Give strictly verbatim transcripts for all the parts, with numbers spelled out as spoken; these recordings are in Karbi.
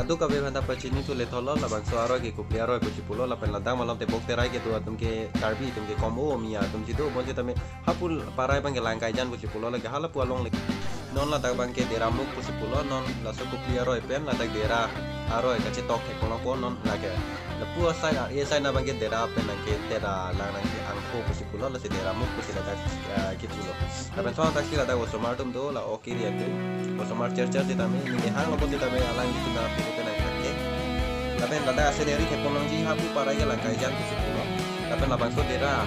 Kadokave aphanta pachini thu le tholo, labangso aroi ke Kopili aroi pusi pulo, lapen ladak malom te Bok Terai kedo atum ke Karbi atum ke kom o Miya atum si do, bonsitame hapu parai abang ke Langkaijan pusi pulo, lake halapu along le. Non ladak abang ke Deramukh pusi pulo, non laso Kopili aroi pen ladak Dera aroi kachetok thek pulo po non lake. Lapu asai a, asai na abang ke Dera pen nang ke Dera lang nang ke Angkho pusi pulo, lasi Deramukh pusi ladak, ah, kepulo. Lapen thon adak si ladak osomar atum do, la ok area atum. Osomar chercher sitame, neli hanglo po sitame, alang itum aphi pen nang thak ke. Lapen ladak scenery thek ponlongji hapu parai ke Langkaijan pusi pulo. Lapen labangso Dera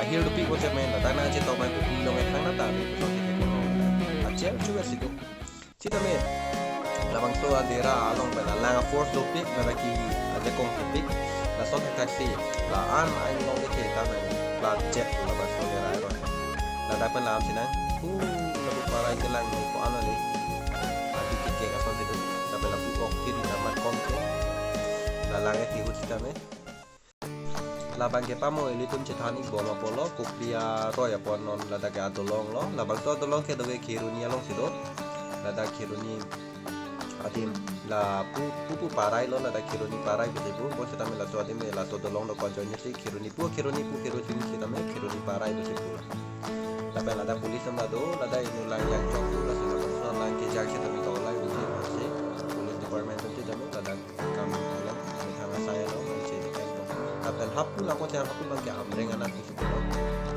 ahir dopik po sitame, ladak nangchetok abang ke Kopili along ethang na ta, lapuson thek ponlong. Acher chuver si do. Sitame labangso a Dera along pen alang a forest dopik, ladak ke ajakong dopik, lason thekthak si la-an ain long ke ta nang plat jet labangso Dera aroi. Ladak pen lam sinang, hu, lapu parai kelang ko-an ale. Adi kikek ason si do, lapen lapu ok kiri namat kom ke. La lang ke tihut sitame. Labang ke pamo ilitum chethan ik bom apotlo, Kopili aroi apot non ladak ke adolong lo. Labangso adolong kedo ke Kheroni along si do. Ladak Kheroni adim lapu, pupu parai lo, ladak Kheroni parai pusi pu. Bonsitame laso adim ke laso dolong do ko join si Kheroni pu, Kheroni pu, Kheroni sitame Kheroni parai pusi pu. Lapen ladak police atum ta do, ladak inut lang yang chok pu, laso labangso lang kejang sitame tolai pusi, pusi police department atum sitame ladak kam alam methang asai along nangchedok. Lapen hapu lang ko chang hapu abang ke Amreng anak pusi pulo.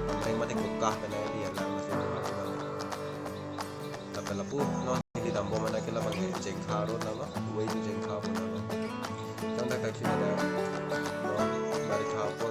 Amreng mate Kukah pen ai dia lang nasi pulo. Lapen lapu non neli dambom anak ke labang ke Jengkha road lo, way to Jengkha pu lo. Tangda kachi ada non Barikha apor